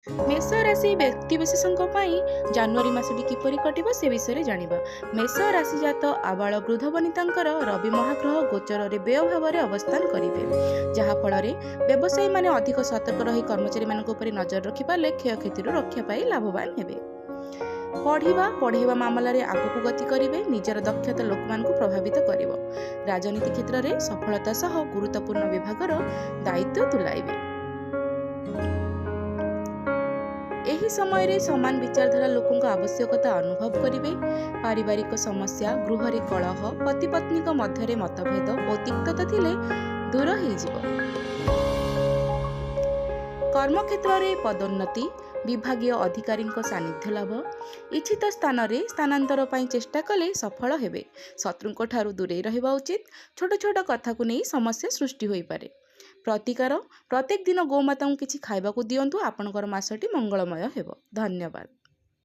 ମେଷ ରାଶି ବ୍ୟକ୍ତିବିଶେଷଙ୍କ ପାଇଁ ଜାନୁଆରୀ ମାସଟି କିପରି କଟିବ ସେ ବିଷୟରେ ଜାଣିବା। ମେଷ ରାଶିଜାତ ଆବାଳ ବୃଦ୍ଧ ବନିତାଙ୍କର ରବି ମହାଗ୍ରହ ଗୋଚରରେ ବ୍ୟୟ ଭାବରେ ଅବସ୍ଥାନ କରିବେ, ଯାହାଫଳରେ ବ୍ୟବସାୟୀମାନେ ଅଧିକ ସତର୍କ ରହି କର୍ମଚାରୀମାନଙ୍କ ଉପରେ ନଜର ରଖିପାରିଲେ କ୍ଷୟକ୍ଷତିରୁ ରକ୍ଷା ପାଇ ଲାଭବାନ ହେବେ। ପଢ଼ିବା ପଢ଼େଇବା ମାମଲାରେ ଆଗକୁ ଗତି କରିବେ। ନିଜର ଦକ୍ଷତା ଲୋକମାନଙ୍କୁ ପ୍ରଭାବିତ କରିବ। ରାଜନୀତି କ୍ଷେତ୍ରରେ ସଫଳତା ସହ ଗୁରୁତ୍ୱପୂର୍ଣ୍ଣ ବିଭାଗର ଦାୟିତ୍ୱ ତୁଲାଇବେ। ଏହି ସମୟରେ ସମାନ ବିଚାରଧାରା ଲୋକଙ୍କ ଆବଶ୍ୟକତା ଅନୁଭବ କରିବେ। ପାରିବାରିକ ସମସ୍ୟା, ଗୃହରେ କଳହ, ପତିପତ୍ନୀଙ୍କ ମଧ୍ୟରେ ମତଭେଦ ଓ ତିକ୍ତତା ଥିଲେ ଦୂର ହେଇଯିବ। କର୍ମକ୍ଷେତ୍ରରେ ପଦୋନ୍ନତି, ବିଭାଗୀୟ ଅଧିକାରୀଙ୍କ ସାନ୍ନିଧ୍ୟ ଲାଭ, ଇଚ୍ଛିତ ସ୍ଥାନରେ ସ୍ଥାନାନ୍ତର ପାଇଁ ଚେଷ୍ଟା କଲେ ସଫଳ ହେବେ। ଶତ୍ରୁଙ୍କ ଠାରୁ ଦୂରେଇ ରହିବା ଉଚିତ। ଛୋଟ ଛୋଟ କଥାକୁ ନେଇ ସମସ୍ୟା ସୃଷ୍ଟି ହୋଇପାରେ। ପ୍ରତିକାର, ପ୍ରତ୍ୟେକ ଦିନ ଗୋମାତାଙ୍କୁ କିଛି ଖାଇବାକୁ ଦିଅନ୍ତୁ। ଆପଣଙ୍କର ମାସଟି ମଙ୍ଗଳମୟ ହେବ। ଧନ୍ୟବାଦ।